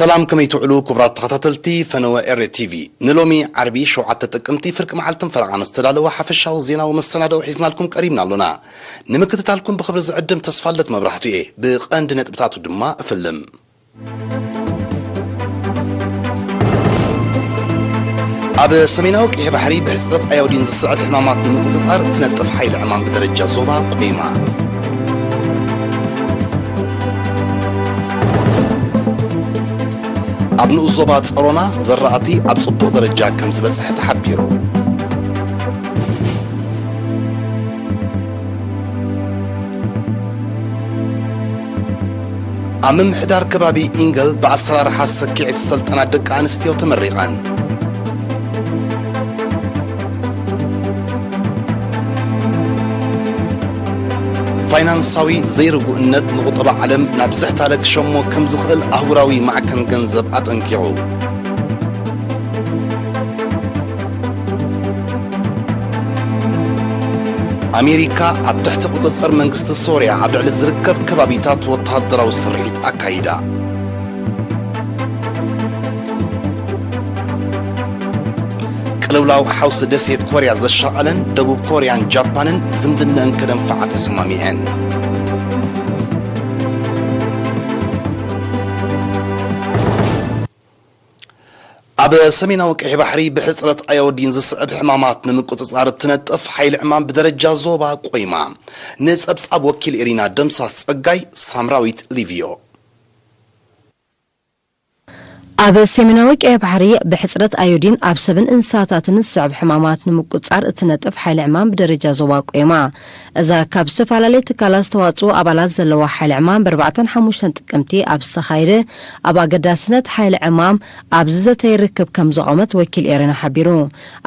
ሰላም፣ ከመይ ትውዕሉ ክቡራት ተኸታተልቲ ፈነወ ኤሪ ቲቪ? ንሎሚ ዓርቢ ሸውዓተ ጥቅምቲ ፍርቂ መዓልትን ፈረቓን ዝተዳለወ ሓፈሻዊ ዜናዊ መሰናድኦ ሒዝናልኩም ቀሪብና ኣሎና። ንምክትታልኩም ብኽብሪ ዝዕድም ተስፋለት መብራህቱ እየ። ብቐንዲ ነጥብታቱ ድማ እፍልም። ኣብ ሰሜናዊ ቀይሕ ባሕሪ ብሕጽረት ኣዮዲን ዝስዕብ ሕማማት ንምቁጽጻር እትነጥፍ ሓይሊ ዕማም ብደረጃ ዞባ ቆይማ። ኣብ ንኡስ ዞባ ጸሮና ዘራእቲ ኣብ ጽቡቕ ደረጃ ከም ዝበጽሐ ተሓቢሩ። ኣብ ምምሕዳር ከባቢ ኢንገል ብኣሰራርሓ ሰኪዔት ዝሰልጠና ደቂ ኣንስትዮ ተመሪቐን። ፋይናንሳዊ ዘይርጉእነት ንቁጠባ ዓለም ናብ ዝሕታለ ክሸሞ ከም ዝኽእል ኣህጉራዊ ማዕከን ገንዘብ ኣጠንቂቑ። ኣሜሪካ ኣብ ትሕቲ ቁጽጽር መንግስቲ ሶርያ ኣብ ልዕሊ ዝርከብ ከባቢታት ወተሃደራዊ ስርሒት ኣካይዳ። ቅልውላው ሓውሲ ደሴት ኮርያ ዘሻቐለን ደቡብ ኮርያን ጃፓንን ዝምድነአን ከደንፍዓ ተሰማሚዐን። ኣብ ሰሜናዊ ቀይሕ ባሕሪ ብሕጽረት ኣዮዲን ዝስዕብ ሕማማት ንምቁጽጻር እትነጥፍ ሓይሊ ዕማም ብደረጃ ዞባ ቆይማ። ንጸብጻብ ወኪል ኤሪና ደምሳስ ጸጋይ፣ ሳምራዊት ሊቪዮ። ኣብ ሰሜናዊ ቀይሕ ባሕሪ ብሕጽረት ኣዮዲን ኣብ ሰብን እንስሳታትን ዝስዕብ ሕማማት ንምቁጽጻር እትነጥፍ ሓይሊ ዕማም ብደረጃ ዞባ ቆይማ። እዛ ካብ ዝተፈላለዩ ትካላት ዝተዋጽኡ ኣባላት ዘለዋ ሓይሊ ዕማም ብኣርባዕተን ሓሙሽተን ጥቅምቲ ኣብ ዝተኻየደ ኣብ ኣገዳስነት ሓይሊ ዕማም ኣብዚ ዘተ ይርክብ ከም ዘቖመት ወኪል ኤረና ሓቢሩ።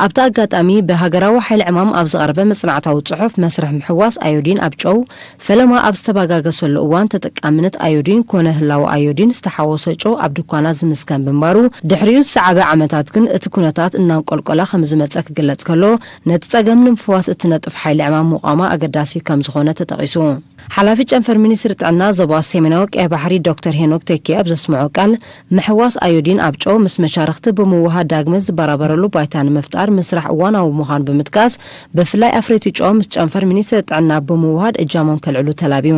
ኣብቲ ኣጋጣሚ ብሃገራዊ ሓይሊ ዕማም ኣብ ዝቐረበ መጽናዕታዊ ጽሑፍ መስርሕ ምሕዋስ ኣዮዲን ኣብ ጨው ፈለማ ኣብ ዝተባጋገሰሉ እዋን ተጠቃምነት ኣዮዲን ኮነ ህላወ ኣዮዲን ዝተሓወሶ ጨው ኣብ ድኳናት ዝምስከን ብምንባሩ ድሕሪኡ ዝሰዓበ ዓመታት ግን እቲ ኩነታት እናንቆልቆላ ከም ዝመጸ ክግለጽ ከሎ ነቲ ጸገም ንምፍዋስ እትነጥፍ ሓይሊ ዕማም ምቋማ ኣገዳሲ ከም ዝኾነ ተጠቒሱ። ሓላፊ ጨንፈር ሚኒስትሪ ጥዕና ዞባ ሰሜናዊ ቀይሕ ባሕሪ ዶክተር ሄኖክ ተኪ ኣብ ዘስምዖ ቃል፣ ምሕዋስ ኣዮዲን ኣብ ጨው ምስ መሻርኽቲ ብምውሃድ ዳግመ ዝበራበረሉ ባይታ ንምፍጣር ምስራሕ እዋናዊ ምዃኑ ብምጥቃስ፣ ብፍላይ ኣፍረይቲ ጨው ምስ ጨንፈር ሚኒስትሪ ጥዕና ብምውሃድ እጃሞም ከልዕሉ ተላብዩ።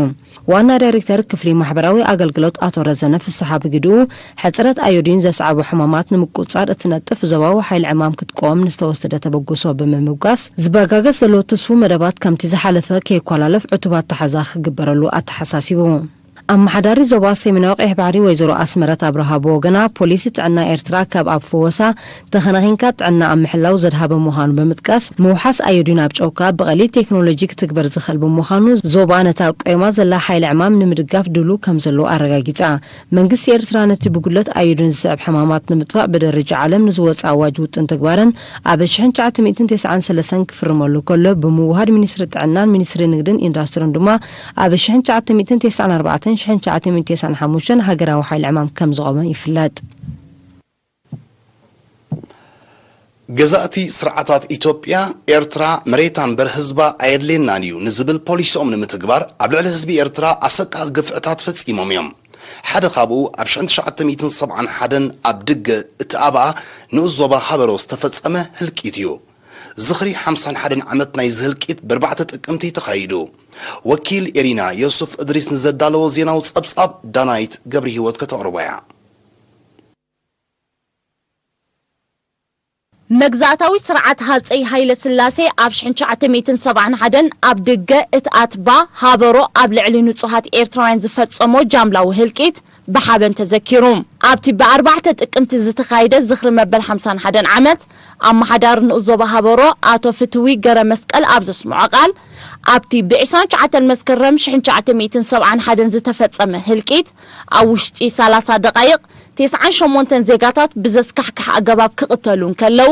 ዋና ዳይሬክተር ክፍሊ ማሕበራዊ ኣገልግሎት ኣቶ ረዘነ ፍስሓ ብግድኡ፣ ሕጽረት ኣዮዲን ዘስዓቡ ሕማማት ንምቁጽጻር እትነጥፍ ዞባዊ ሓይሊ ዕማም ክትቆም ንዝተወሰደ ተበግሶ ብምምጓስ፣ ዝበጋገስ ዘሎ ትስፉ መደባት ከምቲ ዝሓለፈ ከይኳላለፍ ዕቱብ ኣተሓዛ ክግበረሉ ኣተሓሳሲቡ። ኣመሓዳሪ ዞባ ሰሜናዊ ቀይሕ ባሕሪ ወይዘሮ ኣስመረት ኣብርሃ ብወገና፣ ፖሊሲ ጥዕና ኤርትራ ካብ ኣብ ፍወሳ ተኸናኺንካ ጥዕና ኣብ ምሕላው ዘድሃበ ምዃኑ ብምጥቃስ፣ ምውሓስ ኣዮዲን ኣብ ጨውካ ብቐሊል ቴክኖሎጂ ክትግበር ዝኽእል ብምዃኑ፣ ዞባ ነታ ቆይማ ዘላ ሓይሊ ዕማም ንምድጋፍ ድሉው ከም ዘለዎ ኣረጋጊጻ። መንግስቲ ኤርትራ ነቲ ብጉድለት ኣዮዲን ዝስዕብ ሕማማት ንምጥፋእ ብደረጃ ዓለም ንዝወጸ ኣዋጅ ውጥን ተግባርን ኣብ ሽሕን ትሽዓተ ሚእትን ተስዓን ሰለስተን ክፍርመሉ ከሎ፣ ብምውሃድ ሚኒስትሪ ጥዕናን ሚኒስትሪ ንግድን ኢንዳስትርን ድማ ኣብ ሽሕን ትሽዓተ ሚእትን ተስዓን ኣርባዕተን ሽሕን ትሽዓተ ሚእትን ተስዓን ሓሙሽተን ሃገራዊ ሓይሊ ዕማም ከም ዝቖመ ይፍለጥ። ገዛእቲ ስርዓታት ኢትዮጵያ፣ ኤርትራ መሬታ እምበር ህዝባ ኣየድልየናን እዩ ንዝብል ፖሊሲኦም ንምትግባር፣ ኣብ ልዕሊ ህዝቢ ኤርትራ ኣሰቃቒ ግፍዕታት ፈጺሞም እዮም። ሓደ ካብኡ ኣብ ሽሕን ትሽዓተ ሚእትን ሰብዓን ሓደን ኣብ ድገ እቲ ኣበኣ ንኡስ ዞባ ሃበሮ ዝተፈጸመ ህልቂት እዩ። ዝኽሪ ሓምሳን ሓደን ዓመት ናይዚ ህልቂት ብኣርባዕተ ጥቅምቲ ተኻይዱ። ወኪል ኤሪና ዮሱፍ እድሪስ ንዘዳለዎ ዜናዊ ጸብጻብ ዳናይት ገብረ ህይወት ከተቕርቦ እያ። መግዛእታዊ ስርዓት ሃጸይ ሃይለ ስላሴ ኣብ ሽሕን ትሽዓተ ሚእትን ሰብዓን ሓደን ኣብ ድገ እትኣትባ ሃበሮ ኣብ ልዕሊ ንጹሃት ኤርትራውያን ዝፈጸሞ ጃምላዊ ህልቂት ብሓበን ተዘኪሩ። ኣብቲ ብኣርባዕተ ጥቅምቲ ዝተኻየደ ዝኽሪ መበል ሓምሳን ሓደን ዓመት፣ ኣመሓዳሪ ንኡስ ዞባ ሃበሮ ኣቶ ፍትዊ ገረ መስቀል ኣብ ዘስምዖ ቃል፣ ኣብቲ ብዕስራን ትሽዓተን መስከረም ሽሕን ትሽዓተ ሚእትን ሰብዓን ሓደን ዝተፈጸመ ህልቂት፣ ኣብ ውሽጢ ሰላሳ ደቓይቕ ተስዓን ሸሞንተን ዜጋታት ብዘስካሕክሕ ኣገባብ ክቕተሉ እንከለዉ፣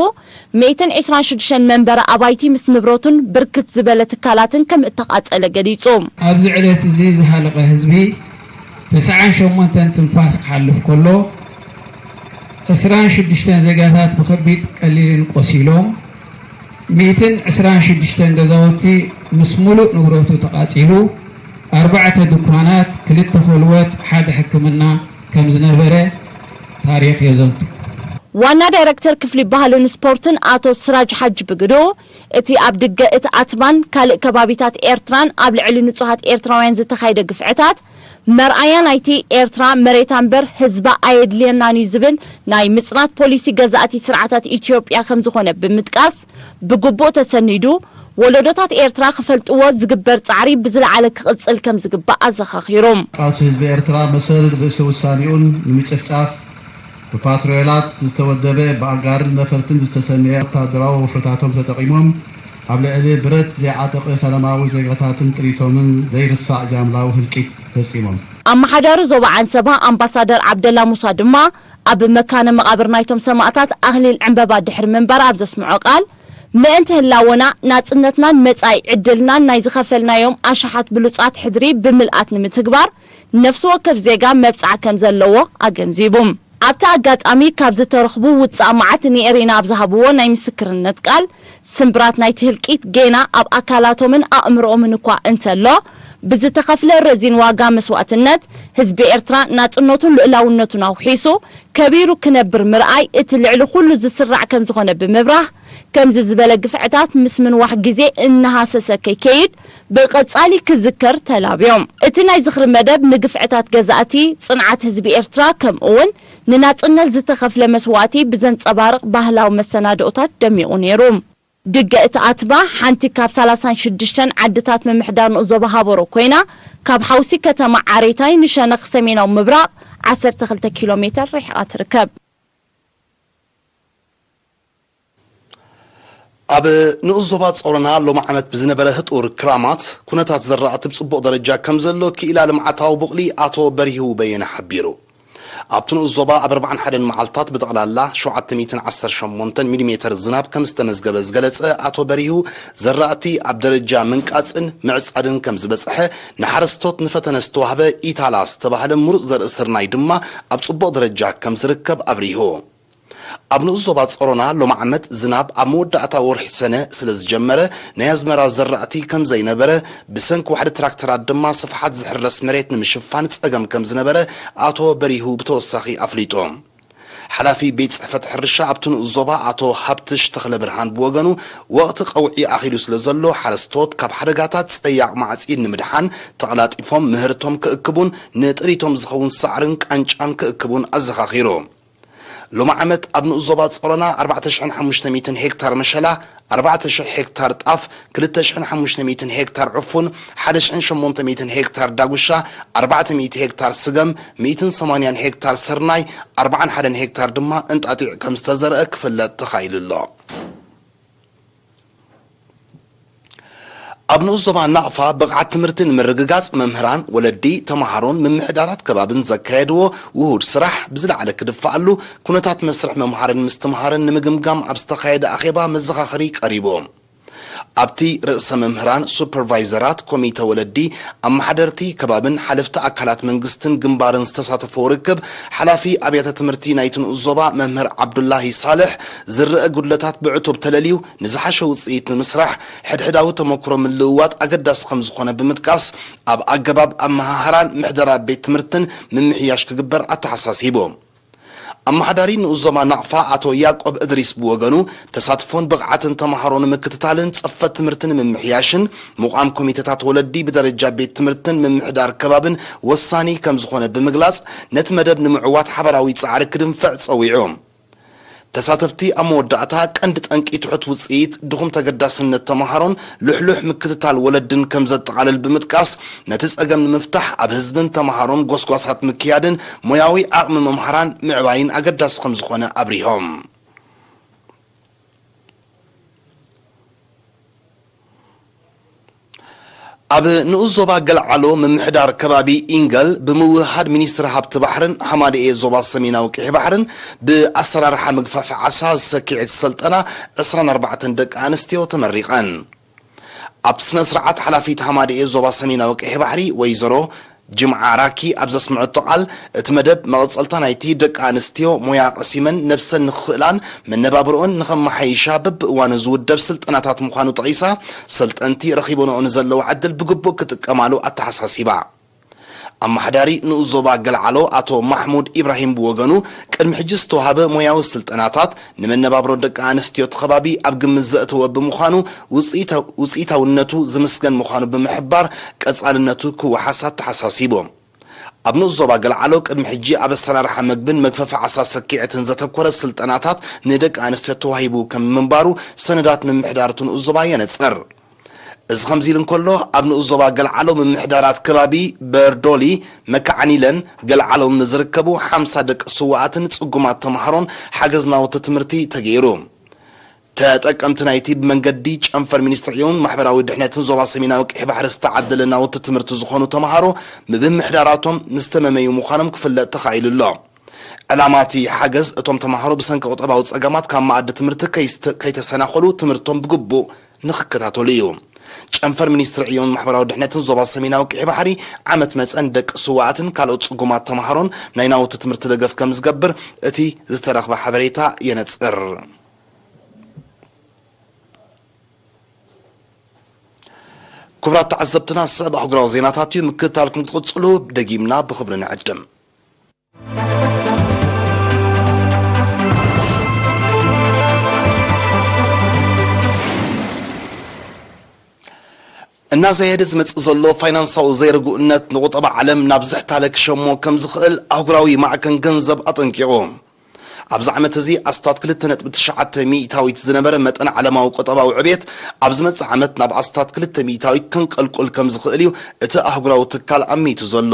ሚእትን ዕስራን ሽዱሽተን መንበሪ ኣባይቲ ምስ ንብረቱን ብርክት ዝበለ ትካላትን ከም እተቓጸለ ገሊጹ። ኣብዚ ዕለት እዚ ዝሃለቐ ህዝቢ ተስዓን ሸሞንተን ትንፋስ ክሓልፍ ከሎ፣ ዕስራን ሽዱሽተን ዜጋታት ብኸቢድ ቀሊልን ቆሲሎም፣ ሚእትን ዕስራን ሽዱሽተን ገዛውቲ ምስ ሙሉእ ንብረቱ ተቓጺሉ፣ ኣርባዕተ ድኳናት፣ ክልተ ኾልወት፣ ሓደ ሕክምና ከም ዝነበረ ታሪኽ የዘንቱ። ዋና ዳይረክተር ክፍሊ ባህልን ስፖርትን ኣቶ ስራጅ ሓጂ ብግዱ፣ እቲ ኣብ ድገ እቲ ኣትባን ካልእ ከባቢታት ኤርትራን ኣብ ልዕሊ ንጹሃት ኤርትራውያን ዝተኻየደ ግፍዕታት መርኣያ ናይቲ ኤርትራ መሬታ እምበር ህዝባ ኣየድልየናን እዩ ዝብል ናይ ምጽናት ፖሊሲ ገዛእቲ ስርዓታት ኢትዮጵያ ከም ዝኾነ ብምጥቃስ፣ ብግቡእ ተሰኒዱ ወለዶታት ኤርትራ ክፈልጥዎ ዝግበር ጻዕሪ ብዝለዓለ ክቕጽል ከም ዝግባእ ኣዘኻኺሩ። ቃልሲ ህዝቢ ኤርትራ መሰል ርእሰ ውሳኔኡን ንምጭፍጫፍ ብፓትሮላት ዝተወደበ ብኣጋርን ነፈርትን ዝተሰነየ ወታደራዊ ወፍርታቶም ተጠቒሞም ኣብ ልዕሊ ብረት ዘይዓጠቐ ሰላማዊ ዜጋታትን ጥሪቶምን ዘይርሳዕ ጃምላዊ ህልቂት ፈጺሞም። ኣመሓዳሪ ዞባ ዓንሰባ ኣምባሳደር ዓብደላ ሙሳ ድማ ኣብ መካነ መቓብር ናይቶም ሰማእታት ኣኽሊል ዕምበባ ድሕሪ ምንባር ኣብ ዘስምዖ ቃል፣ ምእንቲ ህላወና፣ ናጽነትናን መጻኢ ዕድልናን ናይ ዝኸፈልናዮም ኣሽሓት ብሉጻት ሕድሪ ብምልኣት ንምትግባር ነፍሲ ወከፍ ዜጋ መብጽዓ ከም ዘለዎ ኣገንዚቡ። ኣብቲ ኣጋጣሚ ካብ ዝተረኽቡ ውጻእ መዓት ንኤሪና ኣብ ዝሃብዎ ናይ ምስክርነት ቃል፣ ስምብራት ናይቲ ህልቂት ጌና ኣብ ኣካላቶምን ኣእምሮኦምን እኳ እንተሎ፣ ብዝተኸፍለ ረዚን ዋጋ መስዋእትነት ህዝቢ ኤርትራ ናጽነቱን ልኡላውነቱን ኣውሒሱ ከቢሩ ክነብር ምርኣይ እቲ ልዕሊ ኩሉ ዝስራዕ ከም ዝኾነ ብምብራህ፣ ከምዚ ዝበለ ግፍዕታት ምስ ምንዋሕ ግዜ እናሃሰሰ ከይከይድ ብቐጻሊ ክዝከር ተላብዮም። እቲ ናይ ዝኽሪ መደብ ንግፍዕታት ገዛእቲ፣ ጽንዓት ህዝቢ ኤርትራ ከምኡውን ንናጽነት ዝተኸፍለ መስዋእቲ ብዘንጸባርቕ ባህላዊ መሰናድኦታት ደሚቑ ነይሩ። ድገ እቲ ኣትባ ሓንቲ ካብ ሰላሳን ሽዱሽተን ዓድታት ምምሕዳር ንኡስ ዞባ ሃበሮ ኮይና፣ ካብ ሓውሲ ከተማ ዓሬታይ ንሸነኽ ሰሜናዊ ምብራቕ ዓሰርተ ክልተ ኪሎ ሜተር ርሒቓ ትርከብ። ኣብ ንኡስ ዞባ ጾሮና ሎሚ ዓመት ብዝነበረ ህጡር ክራማት፣ ኩነታት ዘራእቲ ብጽቡቕ ደረጃ ከም ዘሎ ክኢላ ልምዓታዊ ቡቕሊ ኣቶ በሪሁ በየነ ሓቢሩ። ኣብቲ ንኡስ ዞባ ኣብ ኣርባዓን ሓደን መዓልታት ብጠቕላላ ሸውዓተ ሚእትን ዓሰርተ ሸሞንተን ሚሊሜተር ዝናብ ከም ዝተመዝገበ ዝገለጸ ኣቶ በሪሁ፣ ዘራእቲ ኣብ ደረጃ ምንቃጽን ምዕጻድን ከም ዝበጽሐ፣ ንሓረስቶት ንፈተነ ዝተዋህበ ኢታላ ዝተባህለ ምሩጽ ዘርኢ ስርናይ ድማ ኣብ ጽቡቕ ደረጃ ከም ዝርከብ ኣብሪሁ። ኣብ ንኡስ ዞባ ጸሮና ሎሚ ዓመት ዝናብ ኣብ መወዳእታ ወርሒ ሰነ ስለ ዝጀመረ ናይ ኣዝመራ ዘራእቲ ከም ዘይነበረ፣ ብሰንኪ ዋሕዲ ትራክተራት ድማ ስፍሓት ዝሕረስ መሬት ንምሽፋን ጸገም ከም ዝነበረ ኣቶ በሪሁ ብተወሳኺ ኣፍሊጡ። ሓላፊ ቤት ጽሕፈት ሕርሻ ኣብቲ ንኡስ ዞባ ኣቶ ሃብትሽ ተኽለብርሃን ብወገኑ፣ ወቕቲ ቀውዒ ኣኺሉ ስለ ዘሎ ሓረስቶት ካብ ሓደጋታት ጸያቕ ማዕጺድ ንምድሓን ተቐላጢፎም ምህርቶም ክእክቡን ንጥሪቶም ዝኸውን ሳዕርን ቃንጫን ክእክቡን ኣዘኻኺሩ። ሎሚ ዓመት ኣብ ንኡስ ዞባ ጸሮና ኣርባዕተ ሽሕን ሓሙሽተ ሚእትን ሄክታር መሸላ፣ ኣርባዕተ ሽሕ ሄክታር ጣፍ፣ ክልተ ሽሕን ሓሙሽተ ሚእትን ሄክታር ዕፉን፣ ሓደ ሽሕን ሸሞንተ ሚእትን ሄክታር ዳጉሻ፣ ኣርባዕተ ሚእቲ ሄክታር ስገም፣ ሚእትን ሰማንያን ሄክታር ስርናይ፣ ኣርባዓን ሓደን ሄክታር ድማ እንጣጢዕ ከም ዝተዘርአ ክፍለጥ ተኻኢሉ ኣሎ። ኣብ ንኡስ ዞባ ናቕፋ ብቕዓት ትምህርቲ ንምርግጋጽ መምህራን፣ ወለዲ፣ ተመሃሮን ምምሕዳራት ከባብን ዘካየድዎ ውሁድ ስራሕ ብዝለዓለ ክድፋኣሉ ኩነታት መስርሕ ምምሃርን ምስትምሃርን ንምግምጋም ኣብ ዝተኻየደ ኣኼባ መዘኻኸሪ ቀሪቡ። ኣብቲ ርእሰ መምህራን፣ ሱፐርቫይዘራት፣ ኮሚተ ወለዲ፣ ኣመሓደርቲ ከባብን ሓለፍቲ ኣካላት መንግስትን ግንባርን ዝተሳተፈ ርክብ፣ ሓላፊ ኣብያተ ትምህርቲ ናይቲ ንኡስ ዞባ መምህር ዓብዱላሂ ሳልሕ፣ ዝረአ ጉድለታት ብዕቱብ ተለልዩ ንዝሓሸ ውጽኢት ንምስራሕ ሕድሕዳዊ ተመክሮ ምልውዋጥ ኣገዳሲ ከም ዝኾነ ብምጥቃስ፣ ኣብ ኣገባብ ኣመሃህራን ምሕደራ ቤት ትምህርትን ምምሕያሽ ክግበር ኣተሓሳሲቡ። ኣመሓዳሪ ንኡስ ዞባ ናቕፋ ኣቶ ያቆብ እድሪስ ብወገኑ፣ ተሳትፎን ብቕዓትን ተመሃሮ ንምክትታልን ጽፈት ትምህርቲ ንምምሕያሽን፣ ምቋም ኮሚተታት ወለዲ ብደረጃ ቤት ትምህርትን ምምሕዳር ከባብን ወሳኒ ከም ዝኾነ ብምግላጽ፣ ነቲ መደብ ንምዕዋት ሓባራዊ ጻዕሪ ክድንፍዕ ጸዊዑ። ተሳተፍቲ ኣብ መወዳእታ፣ ቀንዲ ጠንቂ ትሑት ውጽኢት፣ ድኹም ተገዳስነት ተመሃሮን ልሕሉሕ ምክትታል ወለድን ከም ዘጠቓልል ብምጥቃስ፣ ነቲ ጸገም ንምፍታሕ ኣብ ህዝብን ተመሃሮን ጎስጓሳት ምክያድን ሞያዊ ዓቕሚ መምሃራን ምዕባይን ኣገዳሲ ከም ዝኾነ ኣብሪሆም። ኣብ ንኡስ ዞባ ገልዓሎ ምምሕዳር ከባቢ ኢንገል ብምውህሃድ ሚኒስትሪ ሃብቲ ባሕርን ሃማደኤ ዞባ ሰሜናዊ ቀይሕ ባሕርን ብኣሰራርሓ ምግፋፍ ዓሳ ዝሰኪዐት ስልጠና ዕስራን ኣርባዕተን ደቂ ኣንስትዮ ተመሪቐን። ኣብቲ ስነ ስርዓት ሓላፊት ሃማደኤ ዞባ ሰሜናዊ ቀይሕ ባሕሪ ወይዘሮ ጅምዓ ራኪ ኣብ ዘስምዐቶ ቃል፣ እቲ መደብ መቐጸልታ ናይቲ ደቂ ኣንስትዮ ሞያ ቀሲመን ነብሰን ንኽኽእላን መነባብርኦን ንኸመሓይሻ በብእዋኑ ዝውደብ ስልጠናታት ምዃኑ ጠቒሳ፣ ሰልጠንቲ ረኺበንኦ ንዘለዋ ዕድል ብግቡእ ክጥቀማሉ ኣተሓሳሲባ። ኣመሓዳሪ ንኡስ ዞባ ገልዓሎ ኣቶ ማሕሙድ ኢብራሂም ብወገኑ፣ ቅድሚ ሕጂ ዝተዋህበ ሞያዊ ስልጠናታት ንመነባብሮ ደቂ ኣንስትዮ እቲ ከባቢ ኣብ ግምት ዘእተወ ብምዃኑ፣ ውፅኢታ-፣ ውፅኢታውነቱ ዝምስገን ምዃኑ ብምሕባር፣ ቀፃልነቱ ክወሓስ ኣተሓሳሲቡ። ኣብ ንኡስ ዞባ ገልዓሎ ቅድሚ ሕጂ ኣብ ኣሰራርሓ መግብን መግፈፊ ዓሳ ሰኪዐትን ዘተኮረ ስልጠናታት ንደቂ ኣንስትዮ ተዋሂቡ ከም ምንባሩ ሰነዳት ምምሕዳር እቲ ንኡስ ዞባ የነጽር። እዚ ከምዚ ኢሉ እንከሎ፣ ኣብ ንኡስ ዞባ ገልዓሎ ምምሕዳራት ከባቢ በርዶሊ፣ መካዓኒለን ገልዓሎን ንዝርከቡ ሓምሳ ደቂ ስዋኣትን ጽጉማት ተምሃሮን ሓገዝ ናውቲ ትምህርቲ ተገይሩ። ተጠቀምቲ ናይቲ ብመንገዲ ጨንፈር ሚኒስትሪ ዕዮን ማሕበራዊ ድሕነትን ዞባ ሰሜናዊ ቀይሕ ባሕሪ ዝተዓደለ ናውቲ ትምህርቲ ዝኾኑ ተምሃሮ፣ ምምሕዳራቶም ዝተመመዩ ምዃኖም ክፍለጥ ተኻኢሉ ኣሎ። ዕላማ እቲ ሓገዝ፣ እቶም ተምሃሮ ብሰንኪ ቁጠባዊ ጸገማት ካብ መኣዲ ትምህርቲ ከይስተ-፣ ከይተሰናኸሉ ትምህርቶም ብግቡእ ንኽከታተሉ እዩ። ጨንፈር ሚኒስትሪ ዕዮን ማሕበራዊ ድሕነትን ዞባ ሰሜናዊ ቀይሕ ባሕሪ፣ ዓመት መጸን ደቂ ስዋኣትን ካልኦት ጽጉማት ተምሃሮን ናይ ናውቲ ትምህርቲ ደገፍ ከም ዝገብር እቲ ዝተረኽበ ሓበሬታ የነጽር። ክቡራት ተዓዘብትና፣ ዝስዕብ ኣህጉራዊ ዜናታት እዩ። ምክትታልኩም ክትቕጽሉ ደጊምና ብኽብሪ ንዕድም። እናዘየደ ዝመጽእ ዘሎ ፋይናንሳዊ ዘይርጉእነት ንቁጠባ ዓለም ናብ ዝሕታለ ክሸሞ ከም ዝኽእል ኣህጉራዊ ማዕከን ገንዘብ ኣጠንቂቑ። ኣብዚ ዓመት እዚ ኣስታት ክልተ ነጥቢ ትሽዓተ ሚእታዊት ዝነበረ መጠን ዓለማዊ ቁጠባዊ ዕብየት፣ ኣብ ዝመጽእ ዓመት ናብ ኣስታት ክልተ ሚእታዊት ከንቀልቁል ከም ዝኽእል እዩ እቲ ኣህጉራዊ ትካል ኣሚቱ ዘሎ።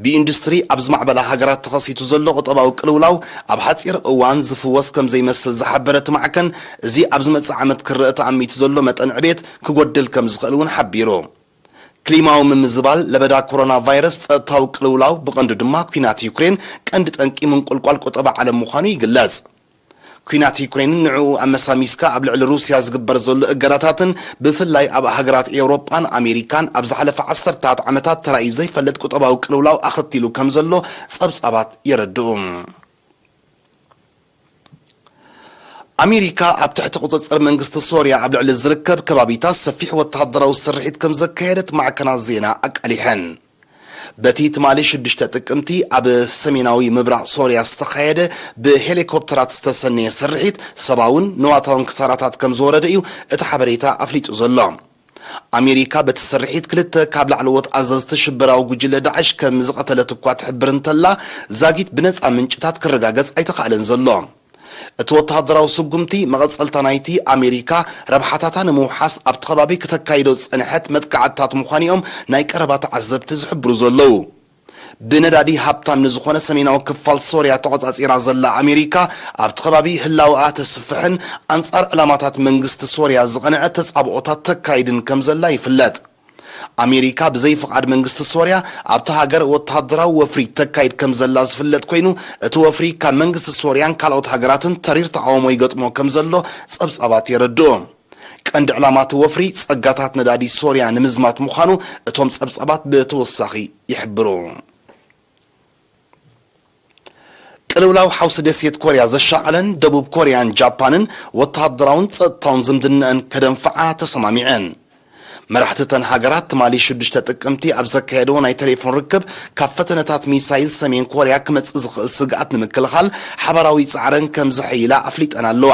ብኢንዱስትሪ ኣብ ዝማዕበላ ሃገራት ተኸሲቱ ዘሎ ቁጠባዊ ቅልውላው፣ ኣብ ሓጺር እዋን ዝፍወስ ከም ዘይመስል ዝሓበረ እቲ ማዕከን፣ እዚ ኣብ ዝመጽእ ዓመት ክረአ ተኣሚቱ ዘሎ መጠን ዕብየት ክጎድል ከም ዝኽእል እውን ሓቢሩ። ክሊማዊ ምምዝባል፣ ለበዳ ኮሮና ቫይረስ፣ ጸጥታዊ ቅልውላው፣ ብቐንዱ ድማ ኲናት ዩክሬን ቀንዲ ጠንቂ ምንቁልቋል ቁጠባ ዓለም ምዃኑ ይግለጽ። ኲናት ዩክሬንን ንዕኡ ኣመሳሚስካ ኣብ ልዕሊ ሩስያ ዝግበር ዘሎ እገዳታትን፣ ብፍላይ ኣብ ሃገራት ኤውሮጳን ኣሜሪካን ኣብ ዝሓለፈ ዓሰርታት ዓመታት ተራእዩ ዘይፈልጥ ቁጠባዊ ቅልውላው ኣኸቲሉ ከም ዘሎ ጸብጻባት የረድኡ። ኣሜሪካ ኣብ ትሕቲ ቁጽጽር መንግስቲ ሶርያ ኣብ ልዕሊ ዝርከብ ከባቢታት ሰፊሕ ወተሃደራዊ ስርሒት ከም ዘካየደት ማዕከናት ዜና ኣቃሊሐን። በቲ ትማሊ ሽዱሽተ ጥቅምቲ ኣብ ሰሜናዊ ምብራቕ ሶርያ ዝተኻየደ ብሄሊኮፕተራት ዝተሰነየ ስርሒት፣ ሰብኣውን ንዋታውን ክሳራታት ከም ዝወረደ እዩ እቲ ሓበሬታ ኣፍሊጡ ዘሎ። ኣሜሪካ በቲ ስርሒት ክልተ ካብ ላዕለዎት ኣዘዝቲ ሽበራዊ ጉጅለ ዳዕሽ ከም ዝቐተለት እኳ ትሕብር እንተላ፣ ዛጊት ብነጻ ምንጭታት ክረጋገጽ ኣይተኻእለን ዘሎ። እቲ ወተሃደራዊ ስጉምቲ፣ መቐጸልታ ናይቲ ኣሜሪካ ረብሓታታ ንምውሓስ ኣብቲ ከባቢ ክተካይዶ ዝጸንሐት መጥቃዕትታት ምዃኑ እዮም ናይ ቀረባ ተዓዘብቲ ዝሕብሩ ዘለዉ። ብነዳዲ ሃብታም ንዝኾነ ሰሜናዊ ክፋል ሶርያ ተቖጻጺራ ዘላ ኣሜሪካ፣ ኣብቲ ከባቢ ህላወኣ ተስፍሕን ኣንጻር ዕላማታት መንግስቲ ሶርያ ዝቐንዐ ተጻብኦታት ተካይድን ከም ዘላ ይፍለጥ። ኣሜሪካ ብዘይ ፍቓድ መንግስቲ ሶርያ ኣብቲ ሃገር ወተሃደራዊ ወፍሪ ተካይድ ከም ዘላ ዝፍለጥ ኮይኑ፣ እቲ ወፍሪ ካብ መንግስቲ ሶርያን ካልኦት ሃገራትን ተሪር ተቓውሞ ይገጥሞ ከም ዘሎ ጸብጻባት የረድኡ። ቀንዲ ዕላማ እቲ ወፍሪ ጸጋታት ነዳዲ ሶርያ ንምዝማት ምዃኑ እቶም ጸብጻባት ብተወሳኺ ይሕብሩ። ቅልውላው ሓውሲ ደሴት ኮርያ ዘሻቐለን ደቡብ ኮርያን ጃፓንን ወተሃደራውን ጸጥታውን ዝምድናኣን ከደንፍዓ ተሰማሚዐን። መራሕቲ እተን ሃገራት ትማሊ ሽዱሽተ ጥቅምቲ ኣብ ዘካየድዎ ናይ ቴሌፎን ርክብ፣ ካብ ፈተነታት ሚሳይል ሰሜን ኮርያ ክመጽእ ዝኽእል ስግኣት ንምክልኻል ሓባራዊ ጻዕረን ከም ዘሐይላ ኣፍሊጠን ኣለዋ።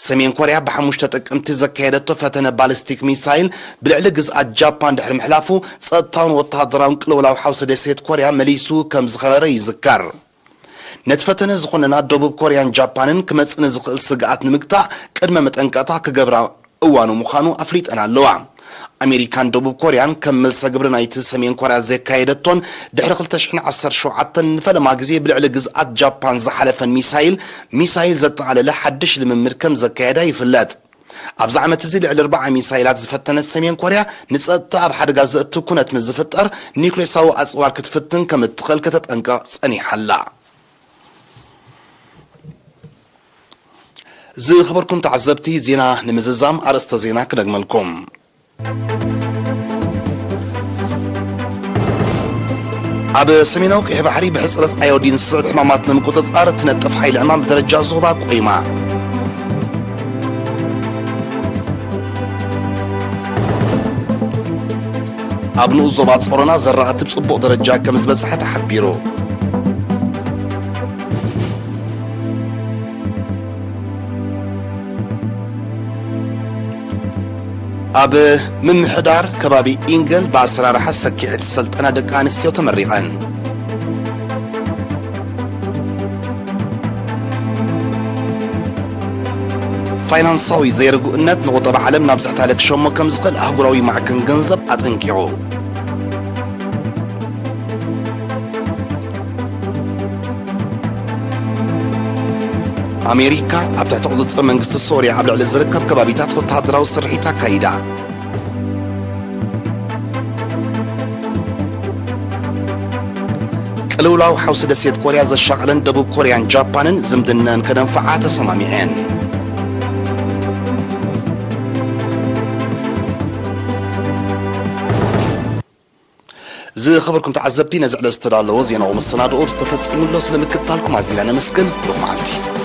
ሰሜን ኮርያ ብሓሙሽተ ጥቅምቲ ዘካየደቶ ፈተነ ባሊስቲክ ሚሳይል ብልዕሊ ግዝኣት ጃፓን ድሕሪ ምሕላፉ፣ ጸጥታውን ወተሃደራውን ቅልውላው ሓውሲ ደሴት ኮርያ መሊሱ ከም ዝኸረረ ይዝከር። ነቲ ፈተነ ዝኾነና ደቡብ ኮርያን ጃፓንን ክመጽእ ንዝኽእል ስግኣት ንምግታእ ቅድመ መጠንቀቕታ ክገብራ እዋኑ ምዃኑ ኣፍሊጠን ኣለዋ። ኣሜሪካን ደቡብ ኮርያን ከም መልሰ ግብሪ ናይቲ ሰሜን ኮርያ ዘካየደቶን ድሕሪ ክልተ ሽሕን ዓሰርተ ሸውዓተን ንፈለማ ግዜ ብልዕሊ ግዝኣት ጃፓን ዝሓለፈን ሚሳይል፣ ሚሳይል ዘጠቓለለ ሓድሽ ልምምድ ከም ዘካየዳ ይፍለጥ። ኣብዚ ዓመት እዚ ልዕሊ ኣርብዓ ሚሳይላት ዝፈተነት ሰሜን ኮርያ፣ ንጸጥታ ኣብ ሓደጋ ዘእቱ ኩነት ምስ ዝፍጠር፣ ኒውክሌሳዊ ኣጽዋር ክትፍትን ከም እትኽእል ከተጠንቅቕ ጸኒሓ ኣላ። ዝኸበርኩም ተዓዘብቲ፣ ዜና ንምዝዛም ኣርእስተ ዜና ክደግመልኩም። ኣብ ሰሜናዊ ቀይሕ ባሕሪ ብሕጽረት ኣዮዲን ዝስዕብ ሕማማት ንምቁጽጻር እትነጥፍ ሓይሊ ዕማም ብደረጃ ዞባ ቆይማ። ኣብ ንኡስ ዞባ ጾሮና ዘራእቲ ብጽቡቕ ደረጃ ከም ዝበጽሐ ተሓቢሩ። ኣብ ምምሕዳር ከባቢ ኢንገል ብኣሰራርሓ ሰኪዔት ዝሰልጠና ደቂ ኣንስትዮ ተመሪቐን። ፋይናንሳዊ ዘይርጉእነት ንቁጠባ ዓለም ናብ ዝሕታለ ክሸሞ ከም ዝኽእል ኣህጉራዊ ማዕከን ገንዘብ ኣጠንቂቑ። ኣሜሪካ ኣብ ትሕቲ ቁጽጽር መንግስቲ ሶርያ ኣብ ልዕሊ ዝርከብ ከባቢታት ወተሃደራዊ ስርሒት ኣካይዳ። ቅልውላው ሓውሲ ደሴት ኮርያ ዘሻቐለን ደቡብ ኮርያን ጃፓንን ዝምድነን ከደንፍዓ ተሰማሚዐን። ዝኸበርኩም ተዓዘብቲ፣ ነዚ ዕለት ዝተዳለወ ዜናዊ መሰናድኦ ብዝተፈጸመ ኣሎ ስለ ምክትታልኩም ኣዚና ነመስግን። ብሩኽ መዓልቲ።